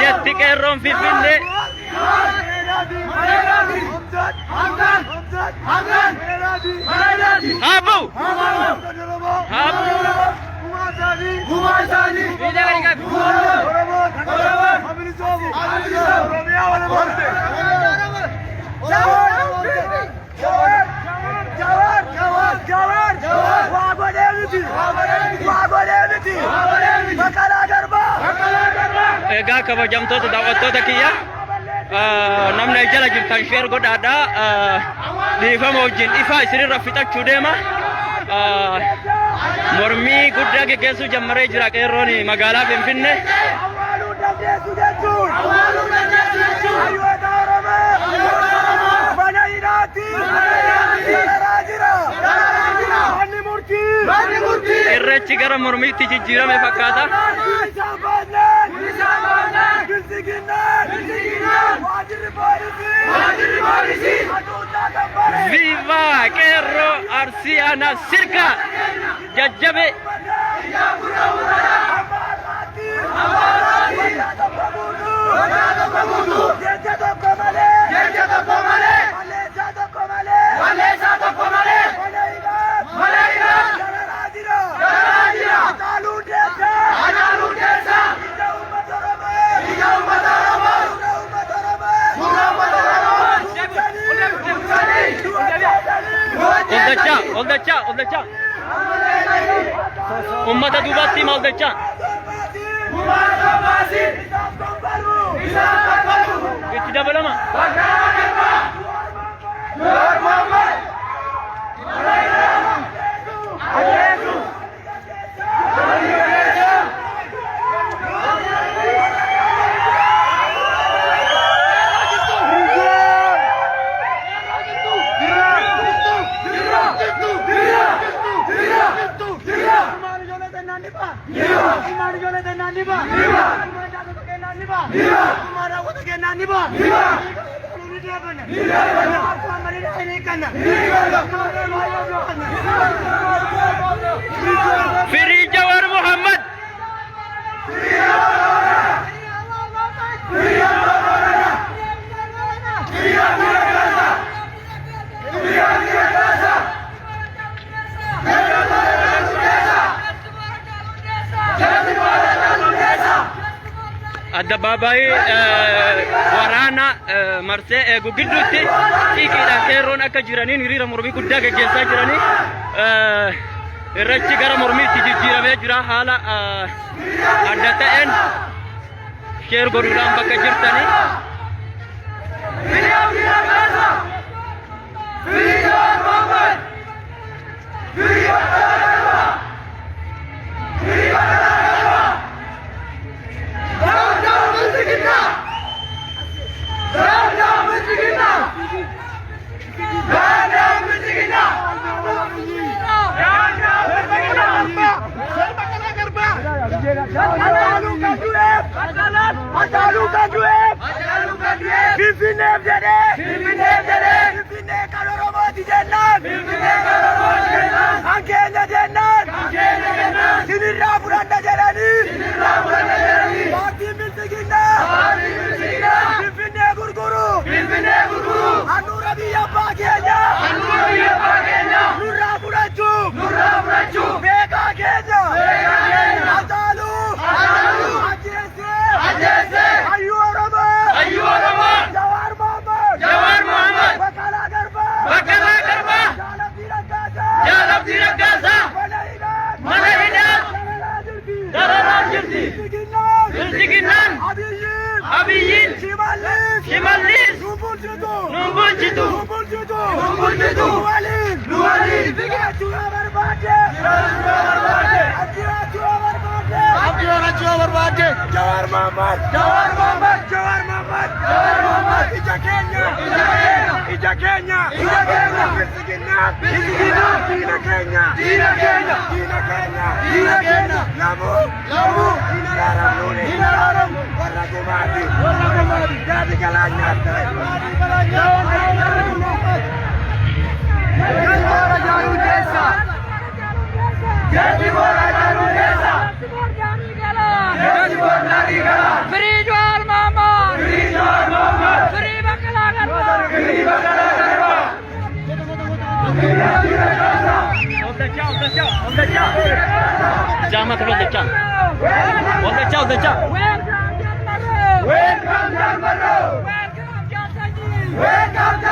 Jetti qeerroon Finfinnee. Haa ba'u! Haa ba'u! Fiidaa gadi qabi. Egaa kabajamtoota daawwattoota kiyya namni jala jirtan share godhaadha. Dhiifama wajjin ifaa isinirra fixachuu deema. Mormii guddaa geggeessuu jammaree jira qeerroon magaalaa Finfinnee. Awwaaluu dandeessu jechuun. Awwaaluu dandeessu jechuun. Hayyoota Oromoo. Mana hidhaatti. Dararaa jira. Dararaa jira. Manni murtii. Manni murtii. Irreechi gara mormiitti jijjiirame fakkaata. Bilisaan baannaan. Bilisaan baannaan. Biltsiginnaan. Biltsiginnaan. Waajirri poolisii. Waajirri poolisii. Hacuuccaa kan bare. Viva qeerroo Arsii aanaa sirka jajjabe. Jecha tokko malee. Jecha tokko malee. Balleessaa tokko malee. Balleessaa tokko malee. Mana hidhaa. Mana hidhaa. Dararaa jira. Dararaa jira. Hacaaluu Hundeessaa. Hacaaluu Hundeessaa. Ija uummata Oromoo. Ija uummata Oromoo. Gurra uummata Oromoo. Gurra uummata Oromoo. Tumsanii. Tumsanii. Ol dachaa, ol dachaa, ol dachaa. Uummata duubatti hima ol dachaa. Itti dabalama. Free Jawar Muhammad. Addabaabaayii waraana marsee eegu gidduutti xiiqiidhaan qeerroon akka jiraniin hiriira mormii guddaa gaggeessaa jiranii irreechi gara mormiitti jijjiiramee jira haala adda ta'een share godhuudhaan bakka jirtanii. Hacaaluu kan du'eef Finfinneef jedhee Finfinneef jedhee Finfinnee kan Oromooti jennaan Finfinnee kan Oromooti jennaan kan keenya jennaan kan keenya jennaan sinirraa fudhanna jedhanii sinirraa fudhanna jedhanii paartiin Biltsiginnaa paartiin Biltsiginnaa Finfinnee gurguru Finfinnee gurguru handhuura biyya abbaa keenya handhuura biyya abbaa keenya nurraa fudhachuuf nurraa fudhachuuf beekaa keenya beekaa keenya Hacaaluu Hacaaluu ajjeesee ajjeesee hayyuu Oromoo Hayyuu Oromoo Jawaar Mohammad Jawaar Mohammad Baqqalaa Garbaa Baqqalaa Garbaa Jaal Abdii Raggaasaa Jaal Abdii Raggaasaa Mana hidhaa Mana hidhaa Dararaa jirti Dararaa jirti. Biltsiginnaan Biltsiginnaan Abiyyiin Abiyyiin Shimallis Shimallis Nu bulchitu. Nun bulchitu. Nun bulchitu. Nun bulchitu. Nu waliin. Nu waliin. Jiraachuu yoo barbaadde. Jiraachuu yoo barbaadde. Jiraachuu yoo barbaadde. Jiraachuu yoo barbaadde. Jawar Mohammed. Jawar Mohammed. Jawar Mohammed. Jawar Mohammed. Ija keenya. Ija keenya. Ija keenya. Ija keenya. Biltsiginnaa. Biltsiginnaa. Diina keenya. Diina keenya. Diina keenya. Diina keenya. Lamuu. Lamuu. Hin araaramnuuni. Hin araaramnu. Warra gumaati. Warra gumaati. Daadhi galaa nyaatte. Daadhii galaa nyaatte. Galma Haacaaluu Hundeessaa. Jechi boora Haacaaluu Hundeessaa. Jechi boora Daadhii galaa. Free Jawar Mohammed! Free Jawar Mohammed. Free Baqqalaa Garbaa! Free Baqqalaa Garbaa. Ol dachaa, ol dachaa, ol dachaa. Jaama kan ol dachaa. Ol dachaa, ol dachaa. Welcome Jal Marro! Welcome Welcome Jal Sanyi! Welcome.